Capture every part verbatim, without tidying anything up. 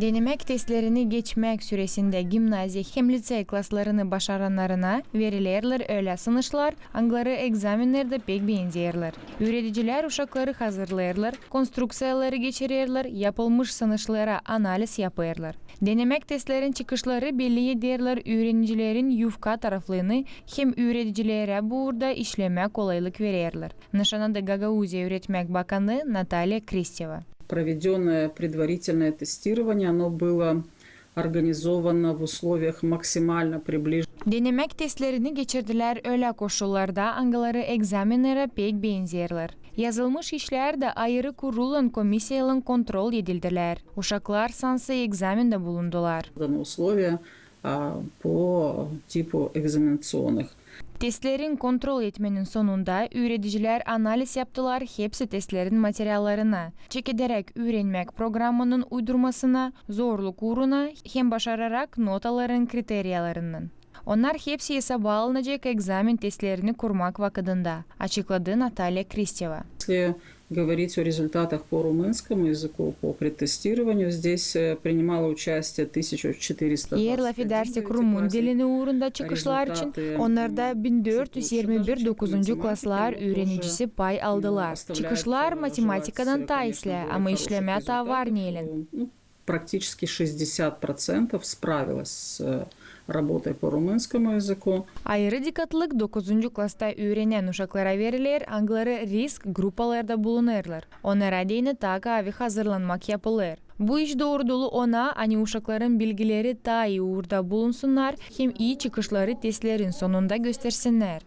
Denemäk testlerini geçmäk süresindä gimnaziya hem lisey klaslarını başarannarına verilerlär ölä sınışlar, angıları egzamennerdä pek benzerlär. Üüredicilär uşakları hazırlêêrlar, konstrukţiyaları geçirerlär, yapılmış sınışlara analiz yapêrlar. Denemäk testlerin çıkışları belli ederlär üürenicilerin yufka taraflıını hem üüredicilerä bu uurda işlemää kolaylık vererlär. Nışannadı Gagauziya üüretmäk bakanı Natalya Kristeva. Проведённое предварительное тестирование, оно было организовано в условиях максимально приближенных. Denemäk testlerini geçirdilär ölä koşullarda, angıları egzamennerä pek benzerlär. Yazılmış işlär dä ayırı kurulan komissiyalan kontrol edildilär. Uşaklar sansın egzamendä bulundular. Условия, а, по типу экзаменационных. Testlerin kontrol etmenin sonunda üüredicilär analiz yaptılar hepsi testlerin materiallarına, çekederäk üürenmäk programmanın uydurmasına, zorluk uuruna hem başararak notaların kriteriyalarından. Onnar hepsi esaba alınacek egzamen testlerini kurmak vakıdında, açıkladı Natalya Kristeva. Если говорить о результатах по румынскому языку, по предтестированию, здесь, э, принимало участие тысяча четыреста двадцать один девятиклассник. Eer lafedärsek rumun dilini uurunda çıkışlar için, onnarda bin dört üz irmi bir dokuzuncu klaslar üürenicisi pay aldılar. Çıkışlar matematikadan taa islää, ama işlemää taa var neylän. Практически шестьдесят процентов справилось с, э, работой по румынскому языку. Ayırı dikatlık dokuzuncu klasta üürenän uşaklara veriler, angıları risk grupalarda bulunêrlar. Onnara deyni taa kaavi hazırlanmak yapılêr. Bu iş doorudulu ona, ani uşakların bilgileri taa ii uurda bulunsunnar hem ii çıkışları testlerin sonunda göstersinnär.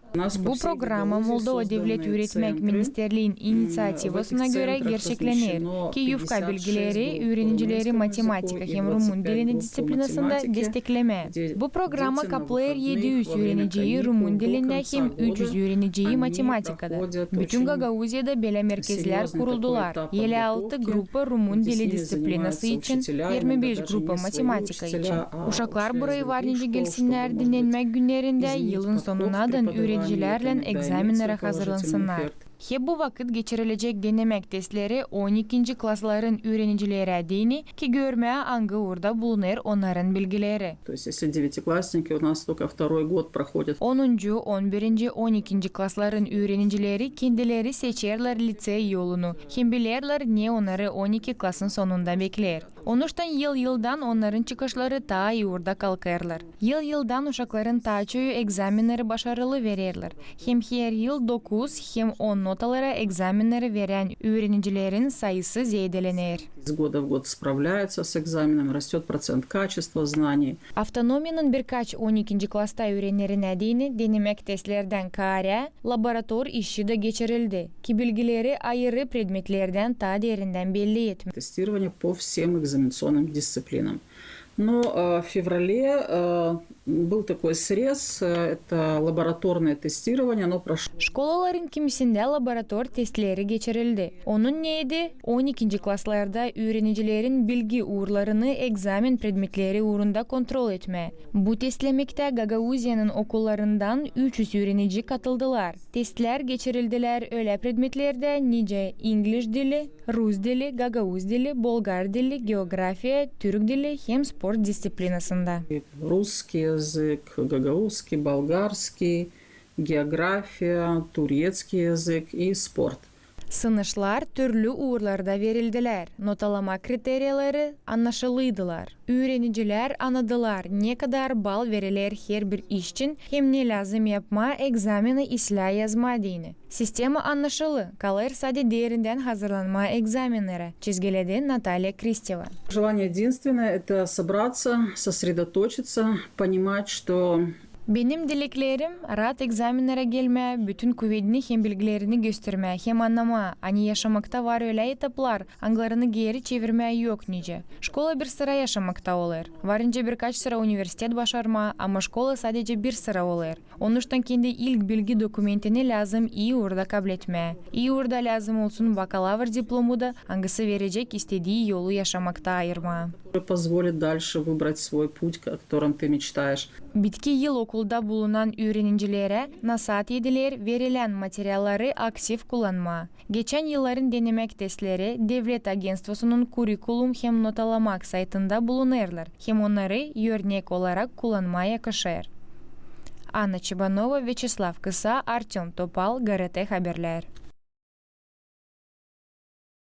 Bu programma Moldova Devlet üüretmäk ministerliin iniţiativasına görä gerçeklener, ki yufka bilgileri üürenicileri matematika hem rumun dilini disţiplinasında desteklemää. Bu programma kaplêêr edi üz üüreniciyi rumun dilindä hem üç üz üüreniciyi matematikada. Bütün Gagauziyada bölä merkezlär kuruldular. Elli altı grupa rumun dili disţiplinası için, irmi beş grupa matematika için. Uşaklar burayı var nicä gelsinnär dinnenmäk günnerindä, yılın sonunadan üürenicilärlän egzamennerä hazırlansınnar. Hep bu vakıt geçirilecek denemäk testleri on ikinci klasların üürenicilerä deyni, ki görmää, angı uurda bulunêr onnarın bilgileri. То есть, если девятиклассники у нас только второй год проходят. Onuncu, on birinci, on ikinci klasların üürenicileri kendileri seçerlär liţey yolunu hem bilerlär, ne onnarı on iki klasın sonunda bekleer. Onuştan yıl-yıldan onnarın çıkışları taa ii uurda kalkêrlar. Yıl-yıldan uşakların taa çoyu egzamenneri başarılı vererlär. Hem her yıl dokuz hem on notalara egzamenneri verän üürenicilerin sayısı zeedelener. Из года в год справляются с экзаменом, растёт процент качества знаний. Avtonomiyanın birkaç on ikinci klasta üürenerinä deyni denemäk testlerdän kaarä laborator işi dä geçirildi, ki bilgileri ayırı predmetlerdän taa derindän belli etmää. Тестирование по всем экзаменационным дисциплинам. Но, э, в феврале, э, был такой срез, э, это лабораторное тестирование, оно прошло. Şkolaların kimisindä laborator testleri geçirildi. Onun needi, on ikinci klaslarda üürenicilerin bilgi uurlarını egzamen predmetleri uurunda kontrol etmää. Bu testlemektä Gagauziyanın okullarından üç üz üürenici katıldılar. Testlär geçirildilär ölä predmetlerdä, nicä ingliş dili, rus dili, gagauz dili, bolgar dili, geografiya, türk dili hem sport disţiplinasında. Русский язык, гагаузский, болгарский, география, турецкий язык и спорт. Sınışlar türlü uurlarda verildilär. Notalama kriteriyaları annaşılıydılar. Üürenicilär annadılar, ne kadar bal veriler herbir iş için hem ne lääzım yapmaa egzameni islää yazmaa deyni. Sistema annaşılı, kalêr sade derindän hazırlanmaa egzamennerä, çizgiledi Natalya Kristeva. Желание единственное — это собраться, сосредоточиться, понимать, что Benim dileklerim, raat egzamennerä gelmää, bütün kuvedini hem bilgilerini göstermää hem annamaa, ani yaşamakta var ölä etaplar, angılarını geeri çevirmää yok nicä. Şkola bir sıra yaşamakta olêr. Var nicä birkaç sıra universitet başarmaa, ama şkola sadecä bir sıra olêr. Onuştan kendi ilk bilgi dokumentini lääzım ii uurda kabletmää. İi uurda lääzım olsun bakalavr diplomu da, angısı verecek istedii yolu yaşamakta ayırmaa. Который позволит дальше выбрать свой путь, о котором ты мечтаешь. Bitki yıl Okulda bulunan üürencilerä nasaat ediler verilän materialları aktiv kullanmaa. Geçän yılların denemäk testleri Devlet agentstvosunun kurrikulum hem notalamak saytında bulunêrlar, hem onnarı örnek olarak kullanmaa yakışêr. Anna Çebanova, Vyaçeslav Kısa, Artöm Topal, GRT Haberlär.